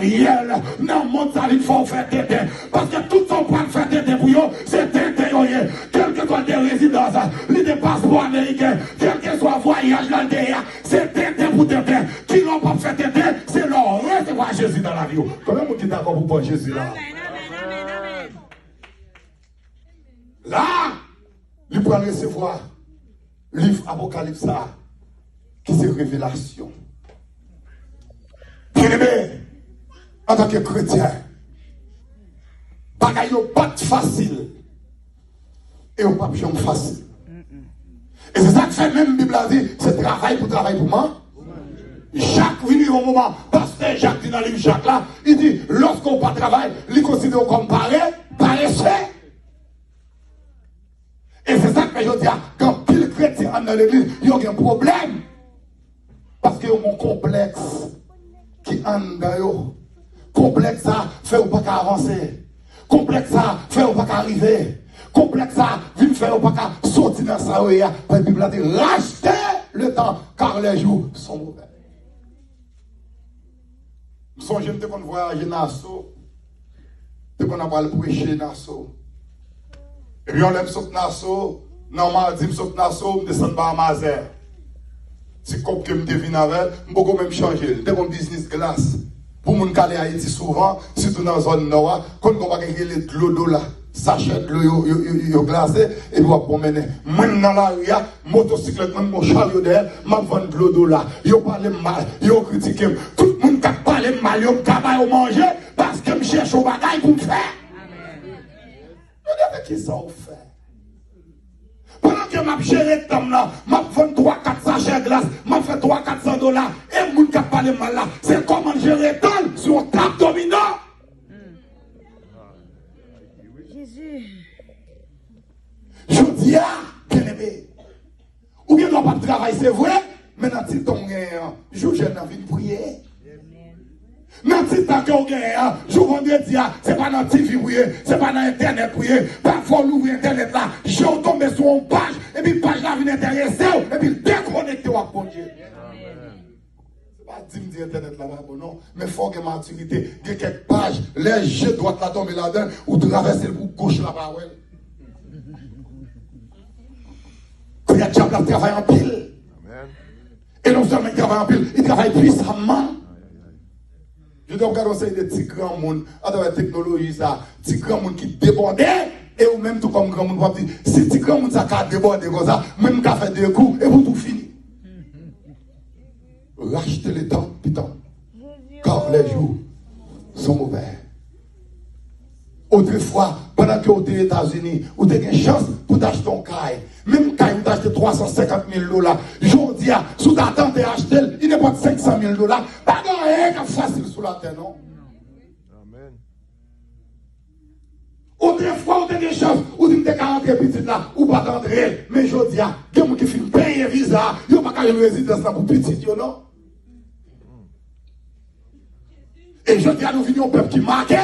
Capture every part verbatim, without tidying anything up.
Reyèl nan mond sa vin fè w fè tenten. Paske tout sa w pral fè tenten pou yo, se tenten yo ye. Kèlkeswa l te rezidans, li te paspò ameriken, kèlkeswa vwayaj la l te ye a, se tenten pou tenten. Kilè w p ap fè tenten, se lè w resevwa Jezi nan lavi w. Konbyen moun ki dakò pou pran Jezi la? Amèn, amèn, amèn, amèn. La, li pral resevwa liv Apokalips sa, ki se revelasyon. Byeneme, antanke kretyen, bagay yo pa t fasil, e yo p ap janm fasil. E se sa k fè menm Bib la di, se travay pou travay pou man. Jak vin yon moman, pastè Jak di nan liv Jak la, li di, lòske w pa travay, li konsidere w kòm pare, parese. E se sa k fè jodi a, gen anpil kretyen anndan legliz, yo gen pwoblèm. Paske yo gen yon konplèks ki anndan yo. Konplèks sa fè yo pa ka avanse. Konplèks sa fè yo pa ka rive. Konplèks sa vin fè yo pa ka soti nan sa yo ye a. Paske Bib la di, racheter le temps, car les jours sont mauvais. M sonje m te konn vwayaje Naso. Te konn ap al preche Naso. Epi yon lè m sot Naso, nan madi m sot Naso, m desann ba Mazè. Ti kòb ke m te vin avè l, m poko menm chanje l. M te gon biznis glas. Pou moun k ale Ayiti souvan, sitou nan zòn nò a, konn gon bagay ki rele dlo dola. Sachè dlo yo, yo, yo, yo glase, epi w ap pwomennen. Mwen m nan lari a, motosiklèt mwen, m gon charyo dèyè, m ap vann dlo dola. Yo pale m mal, yo kritike m. Tout moun k ap pale m mal yo, m ka ba yo manje, paske m chèche yon bagay pou m fè. Yo di, "Kisa w fè?" Pandan ke m ap jere tan m nan, m ap vann twa, kat sachè glas, m ap fè twa, kat san dola, e moun k ap pale m mal la, se kòman l jere tan l sou yon tab domino. Jezi. Jodi a, byeneme, ou gen dwa p ap travay, se vre, men nan ti tan w genyen an, jou jèn nan vin priye. Nan ti tan ke w genyen an, jou vandredi a, se pa nan T V pou ye, se pa nan entènèt pou ye. Pafwa w louvri entènèt la, je w tonbe sou yon paj, epi paj la vin enterese w, epi l dekonekte w ak Bondye. Se pa di m di entènèt la pa bon, non, men fò w gen matirite. Gen kèk paj, lè je dwat la tonbe ladan l, ou travèse l pou goch la pa wè l. Kounye a, dyab la ap travay anpil. Amèn. E non sèlman li travay anpil, li travay pwisamman. Jodi a, w gade yon seri de ti granmoun, atravè teknoloji sa, ti granmoun ki debòde, e ou menm tou kòm granmoun, w ap di, "Si ti granmoun sa ka debòde konsa, mwen m ka fè de kou, epi w tou fini." Racheter le temps, pitan. Car les jours sont mauvais. Otrefwa, pandan ke w te Etazini, ou te gen chans pou w t achte yon kay. Menm kay ou t achte twa san senkant mil dola. Jodi a, si w ta tante achte l, li nenpòt senk san mil dola. Pa gen anyen k ap fasil sou latè, non. Amèn. Otrefwa, ou te gen chans, ou di, "M te ka antre pitit la," ou pa t antre l. Men jodi a, gen moun ki fin peye viza, yo pa ka jwenn rezidans lan pou pitit yo, non. E jodi a, nou vin yon pèp ki make.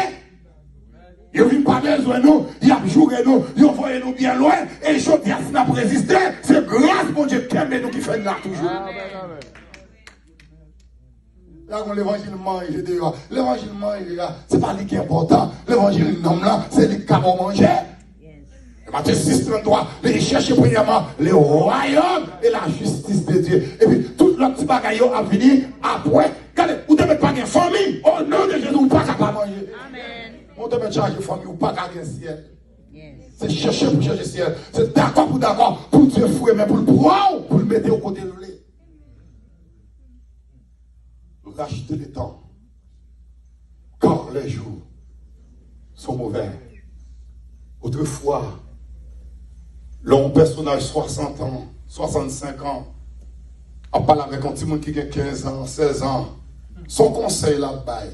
Yo vin pa bezwen nou, y ap joure nou, yo voye nou byen lwen. E jodi a, si n ap reziste, se gras Bondye k kenbe nou ki fè n la toujou. Amèn. La gon levanjil manje deyò. Levanjil manje a, se pa li ki enpòtan. Levanjil nanm lan, se li k ka ba w manje. Matye sis trannntwa, li di, "Cherchez premièrement le royaume et la justice de Dieu." Epi tout lòt ti bagay yo ap vini apre. Gade, ou te mèt pa gen fanmi. O non de Jezi, ou pa ka pa manje. Amèn. Ou te mèt chaje fanmi, ou pa ka gen syèl. Se chèche pou chèche syèl. Se dakò pou dakò, pou Dye foure men pou l pran w, pou l mete w kote l vle. Racheter le temps, car les jours sont mauvais. Otrefwa, lè yon pèsonaj swasant an, swasannsenk an, ap pale avèk yon timoun ki gen kenz an, sèz an, se yon konsèy l ap bay.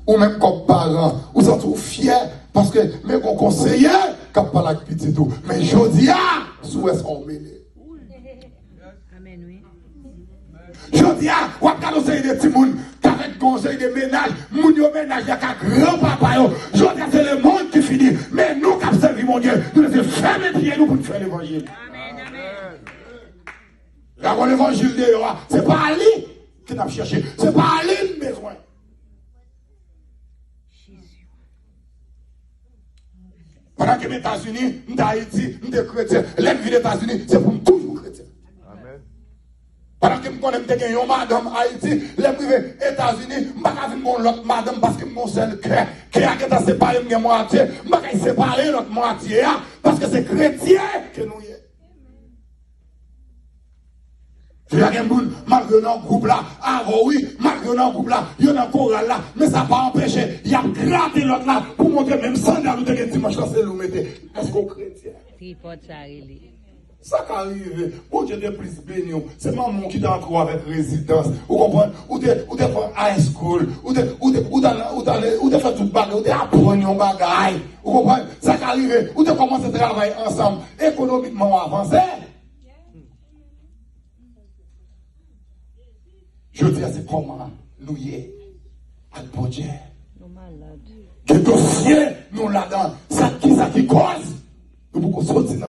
Ou menm kòm paran, ou santi w fyè, paske men gon konseye k ap pale ak pitit ou. Men jodi a, si w wè sa w mele. Amèn, wi. Jodi a, w ap gade yon seri de timoun k avèk yon seri de mennaj, moun yo mennaj la ka granpapa yo. Jodi a, se lemonn ki fini. Men nou k ap sèvi Bondye, nou dwe fèmen pye nou pou n fè levanjil. Amèn, amèn. Lè gon levanjil deyò a, se pa li ke n ap chèche, se pa li n bezwen. Pandan ke m Etazini, m te Ayiti, m te kretyen. Lè m vin Etazini, se pou m toujou kretyen. Amen. Pandan ke m konnen m te gen yon madanm Ayiti, lè m rive Etazini, m pa ka vin gen yon lòt madanm paske m gen yon sèl kè. Kè a gentan separe m gen mwatye, m pa ka separe lòt mwatye a paske se kretyen ke nou ye. Fè gen moun, malgre yo nan gwoup la, avè w wi, malgre yo nan gwoup la, yo nan koral la, men sa pa anpeche y ap grate lòt la pou montre menm sandal ou te gen dimanch lan se li w mete. Èske w kretyen? Tripòt sa rele. Sa ka rive. Bondye te plis beni w. Se manman w ki te antre w avèk rezidans. Ou konprann? Ou te, ou te fè high school. Ou te, ou te, ou te, ou te, ou te fè tout bagay. Ou te aprann yon bagay. Ou konprann? Sa ka rive. Ou te kòmanse travay ansanm. Ekonomikman, w avanse. Jodi a, se kòman nou ye ak Bondye. Nou malad. Gen dosye nou ladan. Sa, kisa ki kòz nou poko soti nan